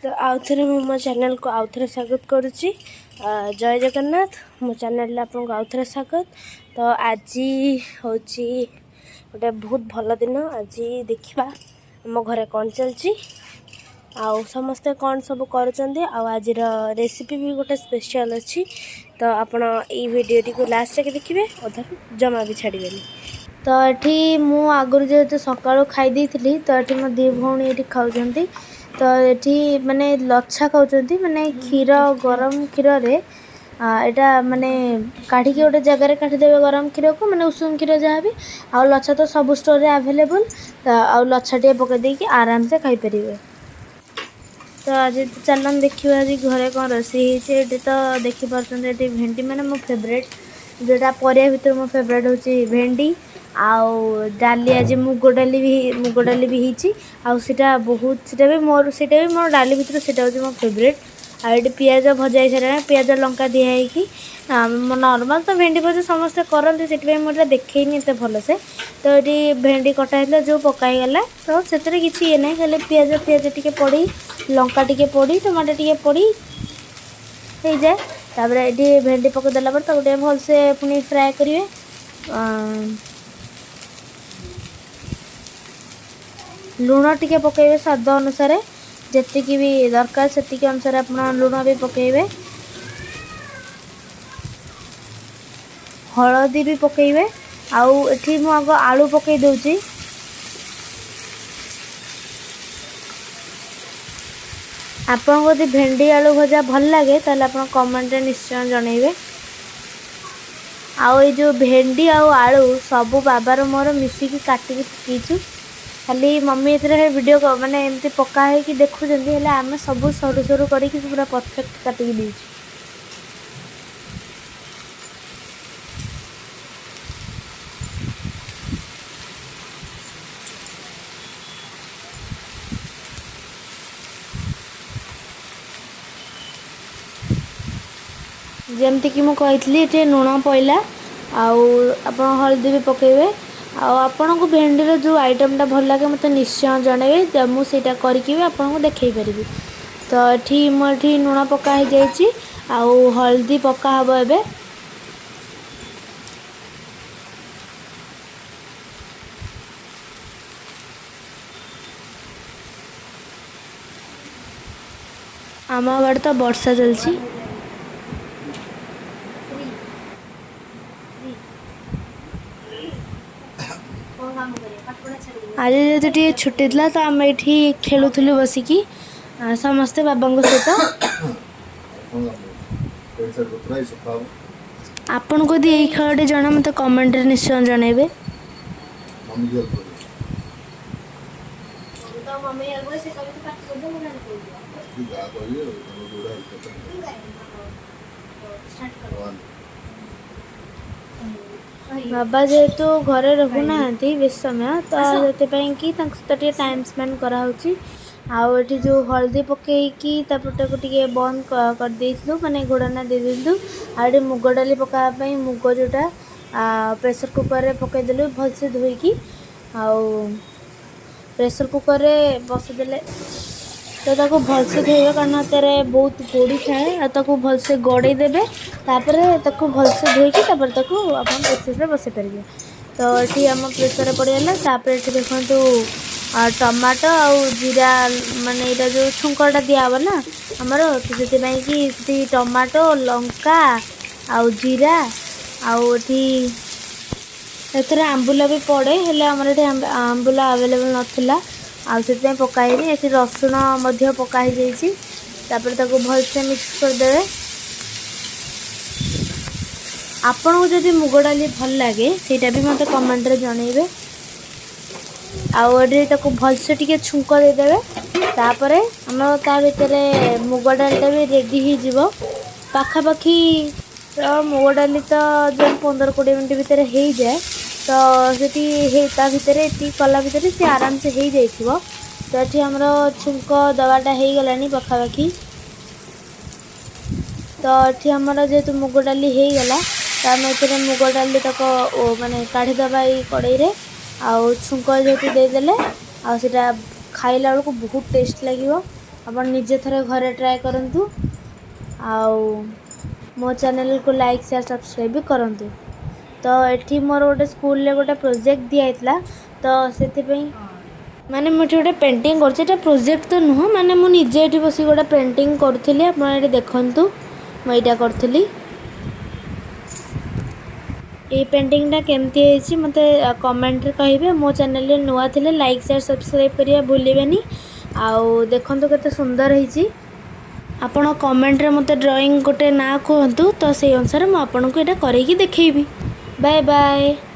ତ ଆଉଥରେ ମୁଁ ମୋ ଚ୍ୟାନେଲକୁ ଆଉଥରେ ସ୍ୱାଗତ କରୁଛି। ଜୟ ଜଗନ୍ନାଥ। ମୋ ଚ୍ୟାନେଲରେ ଆପଣଙ୍କୁ ଆଉଥରେ ସ୍ୱାଗତ। ତ ଆଜି ହେଉଛି ଗୋଟେ ବହୁତ ଭଲ ଦିନ। ଆଜି ଦେଖିବା ଆମ ଘରେ କ'ଣ ଚାଲିଛି ଆଉ ସମସ୍ତେ କ'ଣ ସବୁ କରୁଛନ୍ତି, ଆଉ ଆଜିର ରେସିପି ବି ଗୋଟେ ସ୍ପେଶାଲ୍ ଅଛି। ତ ଆପଣ ଏଇ ଭିଡ଼ିଓଟିକୁ ଲାଷ୍ଟ ଯାକେ ଦେଖିବେ, ଅଧାରୁ ଜମା ବି ଛାଡ଼ିବେନି। ତ ଏଠି ମୁଁ ଆଗରୁ ଯେହେତୁ ସକାଳୁ ଖାଇ ଦେଇଥିଲି, ତ ଏଠି ମୋ ଦୁଇ ଭଉଣୀ ଏଠି ଖାଉଛନ୍ତି। ତ ଏଠି ମାନେ ଲଚ୍ଛା ଖାଉଛନ୍ତି, ମାନେ କ୍ଷୀର, ଗରମ କ୍ଷୀରରେ ଏଇଟା ମାନେ କାଢ଼ିକି ଗୋଟେ ଜାଗାରେ କାଢ଼ିଦେବେ ଗରମ କ୍ଷୀରକୁ, ମାନେ ଉଷୁମ କ୍ଷୀର ଯାହା ବି। ଆଉ ଲଚ୍ଛା ତ ସବୁ ଷ୍ଟୋରରେ ଆଭେଲେବୁଲ୍, ଆଉ ଲଚ୍ଛା ଟିକେ ପକାଇ ଦେଇକି ଆରାମସେ ଖାଇପାରିବେ। ତ ଆଜି ଚାଲନ୍ତୁ ଦେଖିବା ଆଜି ଘରେ କ'ଣ ରୋଷେଇ ହେଇଛି। ଏଠି ତ ଦେଖିପାରୁଛନ୍ତି, ଏଠି ଭେଣ୍ଡି, ମାନେ ମୋ ଫେଭରେଟ୍ ଯେଉଁଟା ପରିବା ଭିତରୁ ମୋ ଫେଭରେଟ୍ ହେଉଛି ଭେଣ୍ଡି। ଆଉ ଡାଲି, ଆଜି ମୁଗ ଡାଲି ବି ହେଇଛି। ଆଉ ସେଇଟା ବହୁତ ସେଇଟା ବି ମୋର ଡାଲି ଭିତରୁ ସେଇଟା ହେଉଛି ମୋ ଫେଭରେଟ୍। ଆଉ ଏଠି ପିଆଜ ଭଜା ହେଇସାରିଲାଣି, ପିଆଜ ଲଙ୍କା ଦିଆ ହେଇକି। ନର୍ମାଲ୍ ତ ଭେଣ୍ଡି ଭଜା ସମସ୍ତେ କରନ୍ତି, ସେଥିପାଇଁ ମୁଁ ଏଇଟା ଦେଖେଇନି ଏତେ ଭଲସେ। ତ ଏଠି ଭେଣ୍ଡି କଟା ହେଇଥିଲା ଯେଉଁ ପକା ହେଇଗଲା, ତ ସେଥିରେ କିଛି ଇଏ ନାହିଁ, ଖାଲି ପିଆଜ ଫିଆଜ ଟିକେ ପଡ଼ି, ଲଙ୍କା ଟିକେ ପଡ଼ି, ଟମାଟୋ ଟିକେ ପଡ଼ି ହେଇଯାଏ। ତାପରେ ଏଠି ଭେଣ୍ଡି ପକାଇ ଦେଲା ପରେ ତାକୁ ଟିକେ ଭଲସେ ପୁଣି ଫ୍ରାଏ କରିବେ। ଲୁଣ ଟିକେ ପକାଇବେ ସ୍ୱାଦ ଅନୁସାରେ, ଯେତିକି ବି ଦରକାର ସେତିକି ଅନୁସାରେ ଆପଣ ଲୁଣ ବି ପକାଇବେ, ହଳଦୀ ବି ପକାଇବେ। ଆଉ ଏଠି ମୁଁ ଆଗ ଆଳୁ ପକାଇ ଦେଉଛି। ଆପଣଙ୍କୁ ଯଦି ଭେଣ୍ଡି ଆଳୁ ଭଜା ଭଲ ଲାଗେ, ତାହେଲେ ଆପଣ କମେଣ୍ଟରେ ନିଶ୍ଚୟ ଜଣାଇବେ। ଆଉ ଏଇ ଯେଉଁ ଭେଣ୍ଡି ଆଉ ଆଳୁ ସବୁ ବାବାର ମୋର ମିଶିକି କାଟିକି ପକେଇଛୁ। ଖାଲି ମମି ଏଥିରେ ଭିଡ଼ିଓ ମାନେ ଏମିତି ପକା ହେଇକି ଦେଖୁଛନ୍ତି, ହେଲେ ଆମେ ସବୁ ସରୁ ସରୁ କରିକି ପୁରା ପରଫେକ୍ଟ କାଟିକି ଦେଇଛୁ। ଯେମିତିକି ମୁଁ କହିଥିଲି, ଏଠି ଲୁଣ ପଇଲା ଆଉ ଆପଣ ହଳଦୀ ବି ପକାଇବେ। ଆଉ ଆପଣଙ୍କୁ ଭେଣ୍ଡିର ଯେଉଁ ଆଇଟମ୍ଟା ଭଲ ଲାଗେ, ମୋତେ ନିଶ୍ଚୟ ଜଣାଇବେ, ମୁଁ ସେଇଟା କରିକି ବି ଆପଣଙ୍କୁ ଦେଖାଇ ପାରିବି। ତ ଏଠି ମୁଁ ଏଠି ଲୁଣ ପକା ହେଇଯାଇଛି ଆଉ ହଳଦୀ ପକା ହେବ ଏବେ। ଆମ ଆଡ଼େ ତ ବର୍ଷା ଚାଲିଛି। ଆଜି ଯେହେତୁ ଟିକେ ଛୁଟି ଥିଲା, ତ ଆମେ ଏଇଠି ଖେଳୁଥିଲୁ ବସିକି ସମସ୍ତେ ବାବାଙ୍କ ସହିତ। କଣ କାମ ପ୍ୟାଣ୍ଟ ସାର୍ଟ ବତୁରା ହେଇ ସଫା ହବ। ଆପଣଙ୍କୁ ଯଦି ଏଇ ଖେଳଟି ଜଣା, ମୋତେ କମେଣ୍ଟରେ ନିଶ୍ଚୟ ଜଣାଇବେ। ମମି ହେଲ୍ପ କରିବ। ମମି ହେଲ୍ପ, ସେ କହିବେ ପାଟି କରିଦେ, ମୁଁ ହେଲ୍ପ ତୁ ଯାହା କହିବେ ଆଉ ତମେ ଯୋଉଟା ହେଲ୍ପ କରିବ। ୱାନ୍। ବାବା ଯେହେତୁ ଘରେ ରହୁନାହାନ୍ତି ବେଶୀ ସମୟ, ତ ସେଥିପାଇଁ କି ତାଙ୍କ ସହିତ ଟିକେ ଟାଇମ୍ ସ୍ପେଣ୍ଡ କରାହେଉଛି। ଆଉ ଏଠି ଯେଉଁ ହଳଦୀ ପକାଇକି ତାପରେ ତାକୁ ଟିକେ ବନ୍ଦ କରିଦେଇଥିଲୁ, ମାନେ ଘୋଡ଼ଣା ଦେଇଦେଇଥିଲୁ। ଆଉ ଏଠି ମୁଗ ଡାଲି ପକାଇବା ପାଇଁ ମୁଗ ଯେଉଁଟା ପ୍ରେସର୍ କୁକର୍ରେ ପକାଇଦେଲୁ ଭଲସେ ଧୋଇକି, ଆଉ ପ୍ରେସର୍ କୁକର୍ରେ ବସେଇଦେଲେ। ତ ତାକୁ ଭଲସେ ଧୋଇବେ, କାରଣ ତାରେ ବହୁତ ଗୋଡ଼ି ଥାଏ। ଆଉ ତାକୁ ଭଲସେ ଗଡ଼େଇ ଦେବେ, ତାପରେ ତାକୁ ଭଲସେ ଧୋଇକି ତାପରେ ତାକୁ ଆପଣ ପ୍ରେସରରେ ବସେଇ ପାରିବେ। ତ ଏଠି ଆମ ପ୍ରେସରରେ ପଡ଼ିଗଲା। ତାପରେ ଏଠି ଦେଖନ୍ତୁ, ଟମାଟୋ ଆଉ ଜିରା, ମାନେ ଏଇଟା ଯେଉଁ ଛୁଙ୍କଟା ଦିଆହେବ ନା ଆମର, ତ ସେଥିପାଇଁ କି ସେଠି ଟମାଟୋ, ଲଙ୍କା ଆଉ ଜିରା। ଆଉ ଏଠି ଏଥିରେ ଆମ୍ବୁଲ ବି ପଡ଼େ, ହେଲେ ଆମର ଏଠି ଆମ୍ବୁଲ ଆଭେଲେବୁଲ୍ ନଥିଲା ଆଉ ସେଥିପାଇଁ ପକା ହେଇନି। ଏଠି ରସୁଣ ମଧ୍ୟ ପକା ହେଇଯାଇଛି। ତାପରେ ତାକୁ ଭଲସେ ମିକ୍ସ କରିଦେବେ। ଆପଣଙ୍କୁ ଯଦି ମୁଗ ଡାଲି ଭଲ ଲାଗେ, ସେଇଟା ବି ମୋତେ କମେଣ୍ଟରେ ଜଣାଇବେ। ଆଉ ଏଠି ତାକୁ ଭଲସେ ଟିକେ ଛୁଙ୍କ ଦେଇଦେବେ। ତାପରେ ଆମର ତା ଭିତରେ ମୁଗ ଡାଲିଟା ବି ରେଡ଼ି ହେଇଯିବ। ପାଖାପାଖି ତ ମୁଗ ଡାଲି ତ ଯେଉଁ 15-20 ମିନିଟ୍ ଭିତରେ ହେଇଯାଏ, ତ ସେଠି ହେଇ ତା ଭିତରେ ଏତିକି କଲା ଭିତରେ ସେ ଆରାମସେ ହେଇଯାଇଥିବ। ତ ଏଠି ଆମର ଛୁଙ୍କ ଦେବାଟା ହେଇଗଲାଣି ପାଖାପାଖି। ତ ଏଠି ଆମର ଯେହେତୁ ମୁଗ ଡାଲି ହେଇଗଲା, ତ ଆମେ ଏଥିରେ ମୁଗ ଡାଲି ତକ ମାନେ କାଢ଼ିଦେବା ଏଇ କଡ଼େଇରେ। ଆଉ ଛୁଙ୍କ ଯେହେତୁ ଦେଇଦେଲେ, ଆଉ ସେଇଟା ଖାଇଲା ବେଳକୁ ବହୁତ ଟେଷ୍ଟ ଲାଗିବ। ଆପଣ ନିଜେ ଥରେ ଘରେ ଟ୍ରାଏ କରନ୍ତୁ ଆଉ ମୋ ଚ୍ୟାନେଲକୁ ଲାଇକ୍, ସେୟାର, ସବସ୍କ୍ରାଇବ୍ ବି କରନ୍ତୁ। ତ ଏଠି ମୋର ଗୋଟେ ସ୍କୁଲରେ ଗୋଟେ ପ୍ରୋଜେକ୍ଟ ଦିଆହେଇଥିଲା, ତ ସେଥିପାଇଁ ମାନେ ମୁଁ ଏଠି ଗୋଟେ ପେଣ୍ଟିଂ କରୁଛି। ଏଇଟା ପ୍ରୋଜେକ୍ଟ ତ ନୁହଁ, ମାନେ ମୁଁ ନିଜେ ଏଠି ବସିକି ଗୋଟେ ପେଣ୍ଟିଂ କରୁଥିଲି। ଆପଣ ଏଠି ଦେଖନ୍ତୁ, ମୁଁ ଏଇଟା କରୁଥିଲି। ଏଇ ପେଣ୍ଟିଂଟା କେମିତି ହେଇଛି, ମୋତେ କମେଣ୍ଟରେ କହିବେ। ମୋ ଚ୍ୟାନେଲରେ ନୂଆ ଥିଲେ ଲାଇକ୍, ସେୟାର, ସବସ୍କ୍ରାଇବ୍ କରିବା ଭୁଲିବେନି। ଆଉ ଦେଖନ୍ତୁ କେତେ ସୁନ୍ଦର ହେଇଛି। ଆପଣ କମେଣ୍ଟରେ ମୋତେ ଡ୍ରଇଂ ଗୋଟେ ନାଁ କୁହନ୍ତୁ, ତ ସେଇ ଅନୁସାରେ ମୁଁ ଆପଣଙ୍କୁ ଏଇଟା କରେଇକି ଦେଖେଇବି। Bye bye.